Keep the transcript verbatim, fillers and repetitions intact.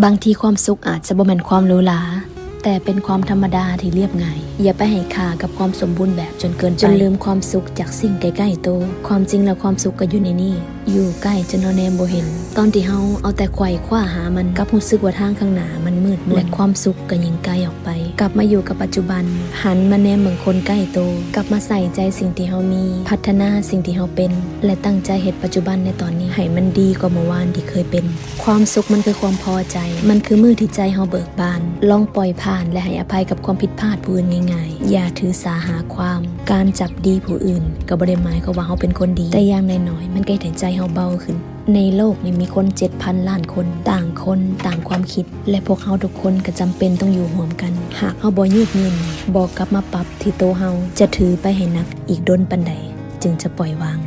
บางทีความสุขอาจจะบ่แม่นความหรูหรา แต่เป็นความธรรมดาที่เรียบง่าย อย่าไปให้ค่ากับความสมบูรณ์แบบจนเกินไป จนลืมความสุขจากสิ่งใกล้ๆตัว ความจริงแล้วความสุขก็อยู่ในนี่ อยู่ใกล้จนเราแนมบ่เห็น ตอนที่เฮาเอาแต่ไขว่คว้าหามัน กลับรู้สึกว่าทางข้างหน้ามันมืดมน และความสุขก็ยิ่งไกลออกไป กลับมาอยู่กับปัจจุบัน หันมาแนมเบิ่งคนใกล้ตัว กลับมาใส่ใจสิ่งที่เฮามี พัฒนาสิ่งที่เฮาเป็น และตั้งใจเฮ็ดปัจจุบันในตอนนี้ ให้มันดีกว่าเมื่อวานที่เคยเป็น ความสุขมันคือความพอใจ มันคือมื้อที่ใจเฮาเบิกบาน ลองปล่อยผ่านและให้อภัยกับความผิดพลาดผู้อื่นง่ายๆ อย่าถือสาหาความ การจับดีผู้อื่น ก็บ่ได้หมายความว่าเฮาเป็นคนดี แต่อย่างน้อยๆ มันก็เฮ็ดให้ใจเฮาเบาขึ้น ในโลกนี้มีคนเจ็ดพันล้านคน ต่างคนต่างความคิด และพวกเฮาทุกคนก็จำเป็นต้องอยู่ร่วมกัน หากเฮาบ่ยืดหยุ่น บ่กลับมาปรับที่ตัวเฮา จะถือไปให้หนักอีกดนปานใด จึงจะปล่อยวาง